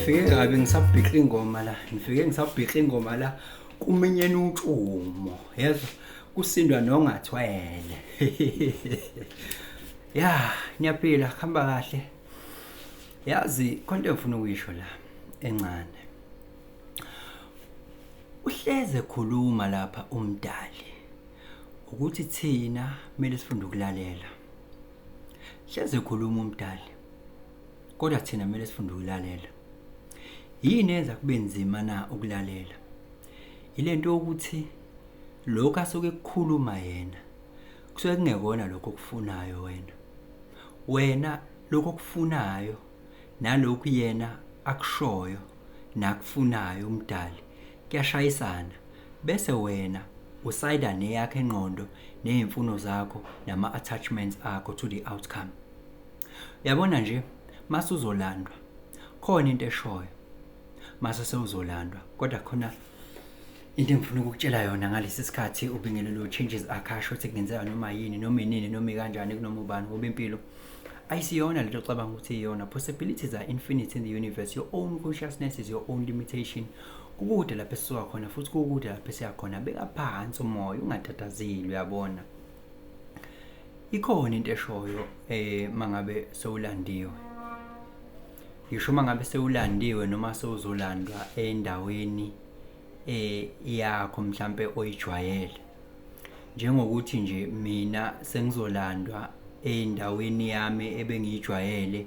Nifike kabi ngisabhikla ingoma la, nifike ngisabhikla ingoma la kuminyene utshumo, yezwa kusindwa nongathwele. Ya, niyaphila, kuhamba kahle. Yazi khona into engifuna ukuyisho la encane. Uhleze ekhuluma lapha umdali ukuthi thina kumele sifunde ukulalela. Hleze ekhuluma umdali kodwa thina kumele sifunde ukulalela. Yini eyenza kube nzima na ukulalela? Ile nto yokuthi lokhu asuke ekukhuluma yena kusuke kungekona lokho okufunayo wena. Wena lokho okufunayo nalokhu yena akushoyo nakufunayo umdali kuyashayisana bese wena usayida neyakho ingqondo ney'mfuno zakho nama-attachments akho to the outcome. Uyabona nje mase uzolandwa khona into eshoyo mase sewuzolandwa kodwa khona into engifuna ukukutshela yona ngalesi sikhathi ubingelelo changes akasho ukuthi kungenzeka noma yini noma inini noma ikanjani kunoma ubani ngoba impilo ayisiyona lento ocabanga ukuthi iyona. Possibilities are infinite in the universe. Your own consciousness is your own limitation. Kukude lapho esisuka khona futhi kukude lapho esiya khona. Beka phansi umoya, ungatatazeli, uyabona. Ikhona into eshoyo mangabe sewulandiwe. Ngisho uma ngabe sewulandiwe noma sewuzolandwa endaweni yakho mhlampe oyijwayele. Njengokuthi nje mina sengizolandwa endaweni yami ebengiyijwayele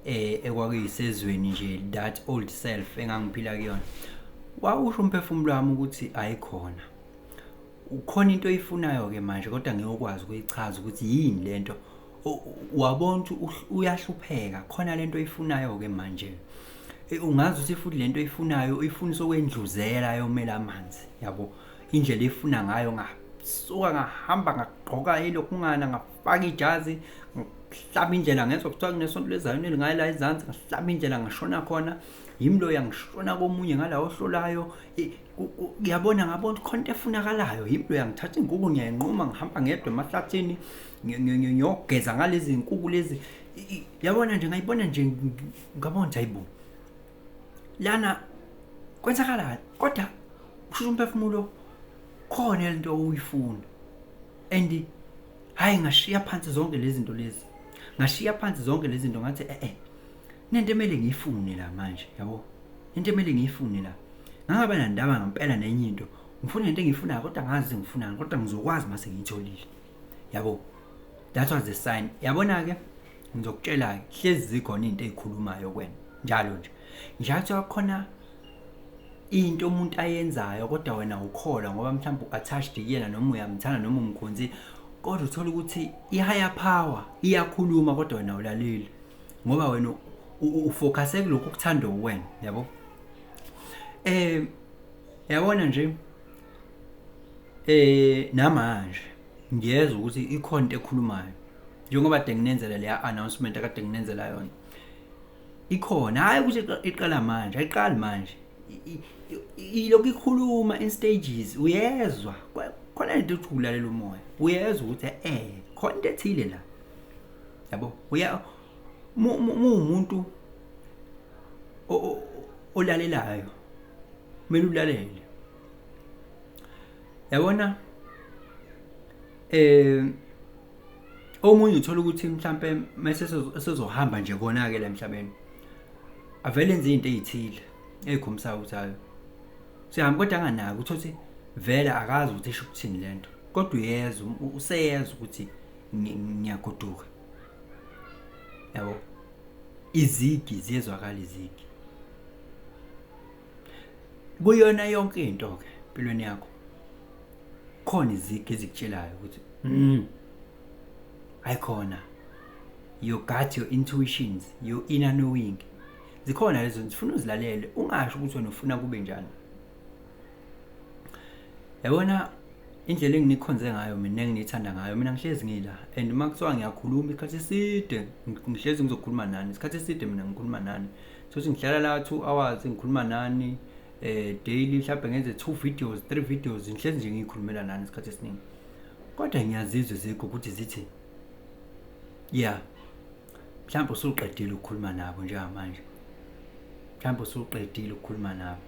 ekwakuyisezweni nje, that old self engangiphila kuyona. Wawusho umphefumulo wami ukuthi ayikhona. Ukhona into oyifunayo-ke manje kodwa ngeke ukwazi ukuyichaza ukuthi yini lento. Wabona ukuthi uyahlupheka khona lento oyifunayo-ke manje. Ungazi ukuthi futhi lento oyifunayo uyifuna sokwendluzela yomela amanzi, yabo. Indlela efuna ngayo, ngasuka ngahamba ngagqoka ilokhungana, ngafaka ijazi, ngahlaba indlela, ngezwa kuthiwa kunesonto lezayoni elingala ezansi, ngahlaba indlela ngashona khona. Yimi loya ngishona komunye ngala ohlolayo. Ngiyabona ngabona ukuthi khona into efunakalayo. Yimi loya ngithatha iy'nkukhu ngiyayinquma, ngihamba ngedwa emahlathini, ngiyogeza ngalezi nkukhu lezi. Yabona nje ngayibona nje ngabona ukuthi hayibo. Lana kwenzakalani? Kodwa kusho umphefumulo khona lento oyifuna. And hayi ngashiya phansi zonke lezi zinto lezi. Ngashiya phansi zonke lezi zinto ngathi nento emele ngiyifune la manje, yabo. Into emele ngiyifune la. Ngangaba nandaba ngempela nenye into. Ngifuna into engiyifunayo kodwa ngazi ngifunani kodwa ngizokwazi mase ngiyitholile. Yabo. That was the sign. Yabona ke ngizokutshela ke hlezi zikhona into ezikhulumayo kuwena njalo nje. Njalo khona into umuntu ayenzayo kodwa wena ukholwa ngoba mhlawumbe u-attached kuyena noma uyamthanda noma umkhonzile, kodwa uthola ukuthi i-higher power iyakhuluma kodwa wena awulaleli ngoba wena ufocuse kulokhu okuthandwa uwena, yabo. Yabona nje namanje ngiyezwa ukuthi ikhona into ekhulumayo njengoba kade nginenzela leya announcement akade nginenzela yona. Ikhona, hhayi ukuthi iqala manje, ayiqali manje. Ilokhu ikhuluma in stages, uyezwa khona lento ethi ulalela umoya, uyezwa ukuthi khona into ethile la, yabo. Uya muwumuntu olalelayo, kumele ulalele. Yabona omunye uthola ukuthi mhlambe mase esezohamba nje kona ke la emhlabeni avele enze izinto ezithile ezikhombisayo ukuthi hayi sihamba, kodwa anganaki uthola ukuthi vele akazi ukuthi isho ukuthini lento, kodwa uyezwa, useyezwa ukuthi ngiyagoduka, yabo. Izigi ziyezwakala, izigi kuyona yonke into ke empilweni yakho. Khona izigi ezikutshelayo ukuthi ayikhona, your gut, your intuitions, your inner knowing, zikhona lezo zifuna uzilalele, ungasho ukuthi wena ufuna kube njani. Yabona indlela enginikhonze ngayo mina, enginithanda ngayo mina, ngihlezi ngila and uma kuthiwa ngiyakhuluma isikhathi eside, ngihlezi ngizokhuluma nani isikhathi eside. Mina ngikhuluma nani sothi ngihlala la 2 hours ngikhuluma nani daily, mhlawumbe ngenze 2 videos, 3 videos, ngihlezi nje ngikhulumela nani isikhathi esiningi, kodwa ngiyazizwa izikho ukuthi zithi yeah, mhlawumbe usuqedile ukukhuluma nabo njengamanje. Mhlawumbe usuqedile ukukhuluma nabo.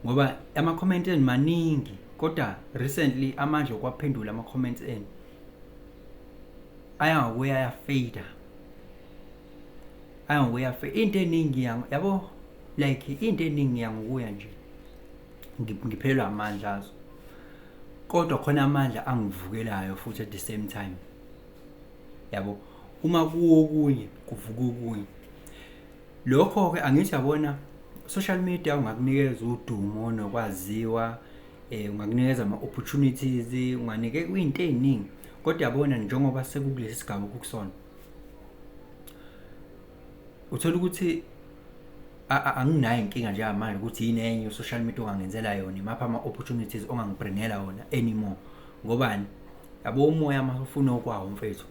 Ngoba ama-comment enu maningi, kodwa recently amandla okwaphendula ama-comments enu aya ngokuya ayafada, aya ngokuya. Into eningi, yabo, like into eningi yangokuya nje ngiphelelwa amandla azo, kodwa khona amandla angivukelayo futhi at the same time, yabo. Uma kuwokunye kuvuka okunye. Lokho-ke angithi, yabona, social media ungakunikeza udumo nokwaziwa, ungakunikeza ama-opportunities, unganike kuyinto ey'ningi, kodwa yabona, njengoba sekukulesi sigaba okukusona, uthola ukuthi anginayo inkinga njengamanje ukuthi yini enye u-social media ongangenzela yona, imaphi ama-opportunities ongangibringela wona anymore. Ngobani? Yabo, umoya uma ufuna okwawo, mfethu,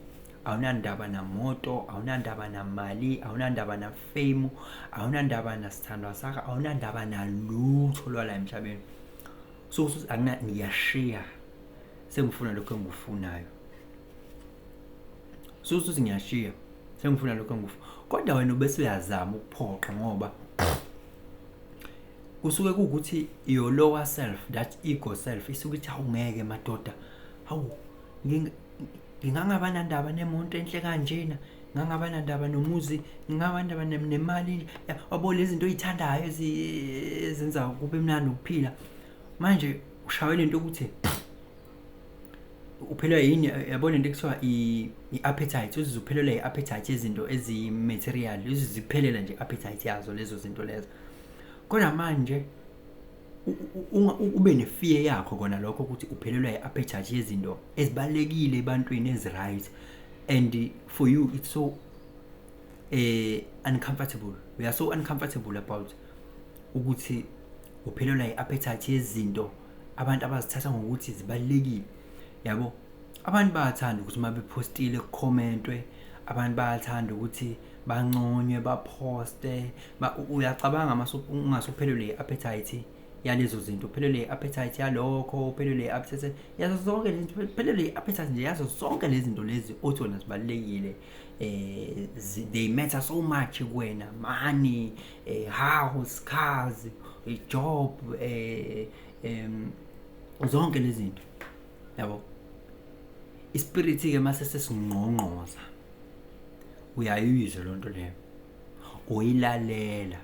awunandaba namoto, awunandaba namali, awunandaba na-fame, awunandaba nasithandwa sakho, awunandaba nalutho lwala emhlabeni. So usuthi akuna, ngiyashiya, sengifuna lokho engikufunayo. So usuthi ngiyashiya, sengifuna lokho engikufuna, kodwa wena ubese uyazama ukuphoqa, ngoba kusuke kuwukuthi your lower self, that ego self, isuke ithi, "Awungeke madoda, hawu, ngingangaba nandaba nemonto enhle kanjena, ngangaba nandaba nomuzi, ngingaba nandaba nemali," yabo, lezi zinto oyithandayo ezenza kube mnandi ukuphila. Manje ushawe lento ukuthi uphelelwa yini, yabona, into ekuthiwa i-appetite, uzizwe uphelelwa i-appetite yezinto eziyi-material, uzizwe iphelela nje i-appetite yazo lezo zinto lezo. Kodwa manje ube ne-fear yakho kona lokho ukuthi uphelelwa i-appetite yezinto ezibalulekile ebantwini, ezi-right, and for you it's so uncomfortable. We are so uncomfortable about ukuthi uphelelwa i-appetite yezinto abantu abazithatha ngokuthi zibalulekile, yabo. Abantu bayathanda ukuthi uma bephostile kukhomentwe, abantu bayathanda ukuthi banconywe, baphoste. Uyacabanga mase ungase uphelelwe i-appetite yalezo zinto, uphelelwe i-appetite yalokho, uphelelwe i-appetite yazo zonke lezi zinto, uphelelwe i-appetite nje yazo zonke lezi zinto lezi othi wena zibalulekile, they matter so much kuwena: money, house, cars, job, zonke lezi zinto, yabo. Ispirit ke mase sesingqongqoza, uyayizwa lonto leyo, uyilalela.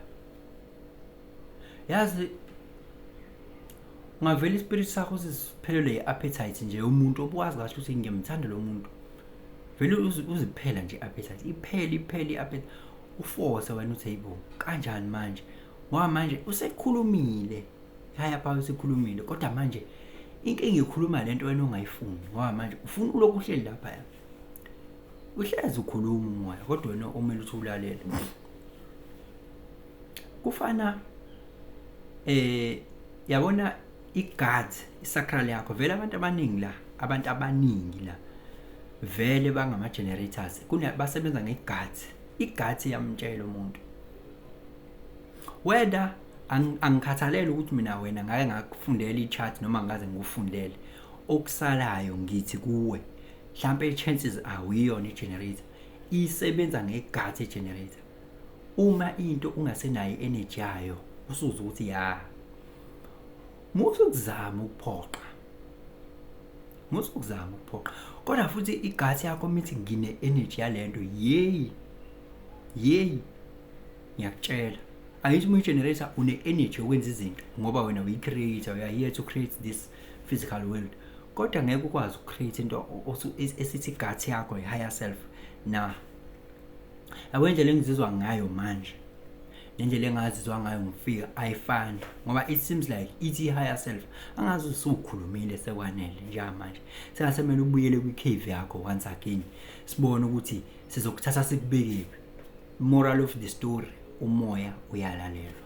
Yazi, ungavela ispirit sakho sesiphelelwe i-appetite nje umuntu obuwazi kahle ukuthi ngiyamthanda lo muntu, vele uziphela nje i-appetite, iphele, iphele i-appetite, uforce wena uthi, "Hayibo, kanjani manje?" Ngoba manje usekhulumile, haya pha, usekhulumile, kodwa manje inkinga ikhuluma lento wena ongayifuni, ngoba manje ufuna ulokhu uhleli lapha, uhlezi ukhuluma umoya, kodwa wena omele uthi ulalele. Kufana, yabona, i-gut, isacral yakho, vele abantu abaningi la, abantu abaningi la vele bangama generators, kuna basebenza ngegut. Igut iyamtshela umuntu whether angikhathalele ukuthi mina wena ngake ngakufundela i-chart noma ngikaze ngikufundele. Okusalayo ngithi kuwe, mhlampe chances awuyiyona i-generator, isebenza ngegut i-generator. Uma into ungasenayo i-energy yayo, usuzwa ukuthi ya, musukuzama ukuphoqa, musukuzama ukuphoqa. Kodwa futhi igut yakho mithi ngine energy yalento, yeyi yeyi, ngiyakutshela, angithi uma uyi-generator une-energy yokwenza izinto, ngoba wena uyi-creator, you are here to create this physical world, kodwa ngeke ukwazi ukucreate into esithi gut yakho, i-higher self na. Yabo, indlela engizizwa ngayo manje nendlela engazizwa ngayo ngifika ayifani, ngoba it seems like ithi i-higher self, angazi, usukhulumile sekwanele njengamanje, sengasemele ubuyele kwi-cave yakho once again, sibone ukuthi sizokuthatha sikubekephi. Moral of the story: umoya uyalalelwa.